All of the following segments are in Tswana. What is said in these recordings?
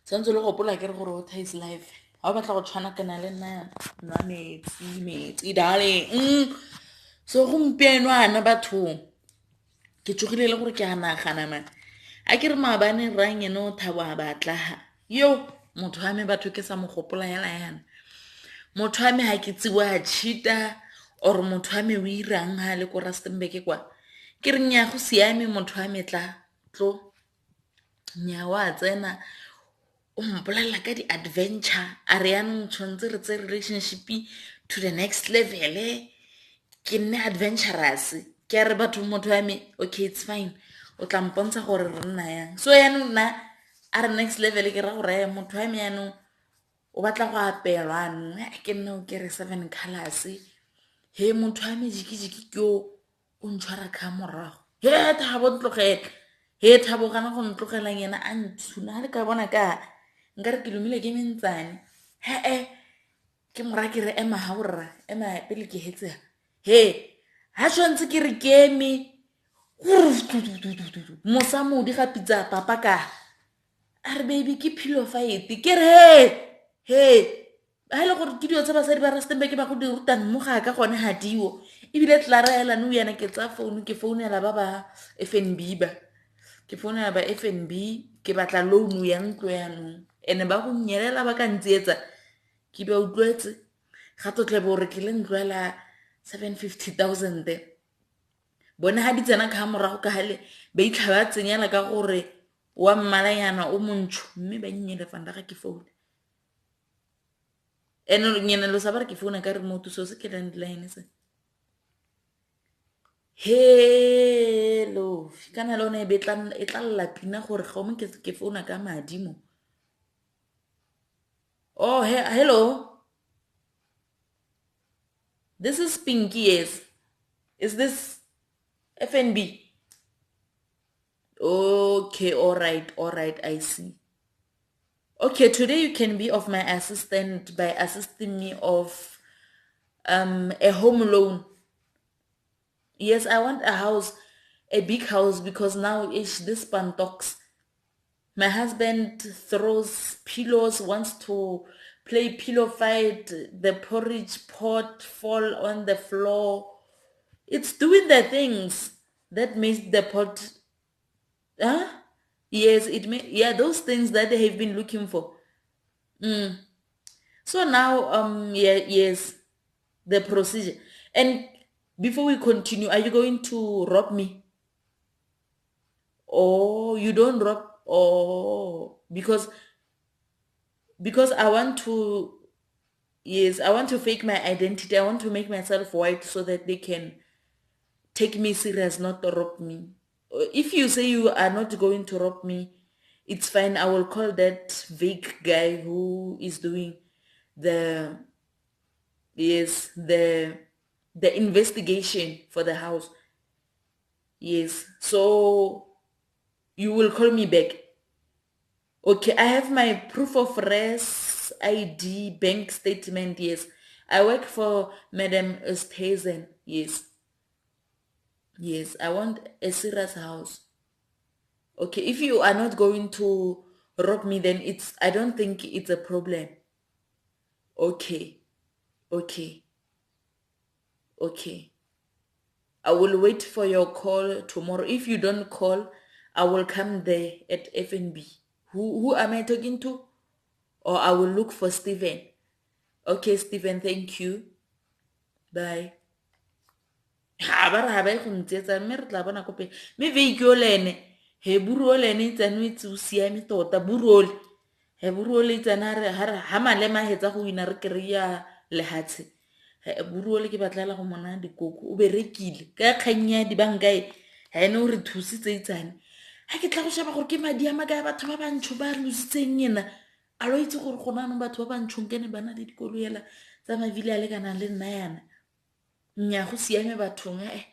Tshwanetse le gopola ke re gore water is life. Ga o batla go tshwana kana le nna, nwa metsi, metsi darling. So gompieno ana bathong ke tsogile le gore ke a nagana man. A ke re maabane rang ene o Thabo a batla yo motho wa me batho ke sa mo gopola hela yana. Motho wa me ga ke tsewa a cheat-a or motho wa me o irang ha le ko Rustenburg kwa. Ke re nnyaa, go siame, motho wa me tla tlo. Nnyaa, wa tsena o mpolelela ka di-adventure, a re yaanong tshwanetse re tse relationship to the next level, ke nne adventurous. Ke a re batho, motho wa me, okay, it's fine, o tla mpontsha gore re nna yang. So yaanong nna a re next level ke ra gore eh, motho wa me yaanong o batla go apelwa anong, ke nne o kere seven colors. He motho wa me jiki-jiki ke o ntshwara ka morago. He Thabo, ntlogele. He Thabo, gana go ntlogelang ena a ntshuna ga le ka bona ka nkare ke lomile ke mentsane. He-e ke mora ke re ema ga borra, ema pele ke hetsega. He ga tshwanetse ke re ke eme mosamodi ga pitsa papa ka a re, "Baby, ke pillow fight." Ke re he ga e le gore ke dilo tse basadi ba Rustenburg ba go di rutang mo ga ka gone ga dio. Ebile tlara elane o yana ke tsaya founu, ke founela ba ba FNB, ba ke founela ba FNB, ke batla loan ya ntlo yanong. And ba go nyelela ba ka ntsietsa, ke ba utlwetse ga tlotle bo re ke le ntlo ela 750 000. Bone ga di tsena ka morago ka gale ba itlha ba tsenyela ka gore wa mmalanyana o montsho, mme ba nnyele fanda ga ke foune. And nyene lo sa ba re ke founa ka remote, so se ke landline se. Hello, kana le one e be e tla lla pina gore gongwe ke founa ka madi mo. Oh, he, hello, this is Pinky. Yes, is this FNB? Okay, all right, all right, I see. Okay, today you can be of my assistant by assisting me of a home loan. Yes, I want a house, a big house, because now ish this pantox. My husband throws pillows, wants to play pillow fight, the porridge pot fall on the floor. It's doing the things that makes the pot. Huh? Yes, it may, yeah, those things that they have been looking for. So now, yeah, yes, the procedure. And before we continue, are you going to rob me? Oh, you don't rob. Oh, because I want to, yes, I want to fake my identity. I want to make myself white so that they can take me serious, not rob me. If you say you are not going to rob me, it's fine. I will call that vague guy who is doing the, yes, the investigation for the house. Yes, so you will call me back. Okay, I have my proof of res, ID, bank statement. Yes, I work for Madam Oosthuizen. Yes. Yes, I want a serious house. Okay, if you are not going to rob me, then it's, I don't think it's a problem. Okay, okay, okay. I will wait for your call tomorrow. If you don't call, I will come there at FNB. Who am I talking to? Or I will look for Steven. Okay, Steven, thank you. Bye. Ha ba re ha ba ye go ntsietsa, mme re tla bona ko pele. Mme veike o le ene he buru o le ene itsane o itse o siame tota buru ole he buru ole itsane ha re ha malema a hetsa go wina re kry-a lehatshe. He buru ole ke batlela go mona dikoko, o berekile ka kgang ya dibanka e ha ene o re thusitse itsane. Ha ke tla go sheba gore ke madi a makae batho ba bantsho ba lositseng ena, a lo itse gore gona anong batho ba bantshong kene ba na le dikoloi ela tsa mavile a lekanang le nna yana. Nnyaa, go siame bathong, e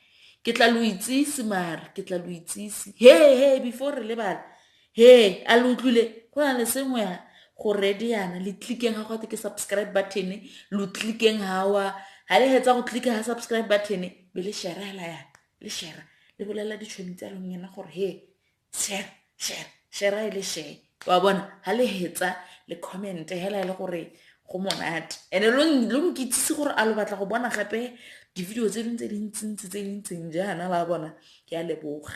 ke tla lo itsise, mare ke tla lo itsise. He he, before re lebala, he a lo utlwile go na le sengwe go ready yana, le clickeng ga gote ke subscribe button, lo clickeng hawa ha le hetsa go clicka ha subscribe button, be le share hela yana, le share le bolela ditšhomi tsa leng yena gore he share, share, share e le share. Wa bona ha le hetsa le comment hela e le gore go monate. And lo nkitsise gore a lo batla go bona gape di-video tse dingwe tse dintsintsi tse di ntseng jaana, la bona. Ke a leboga.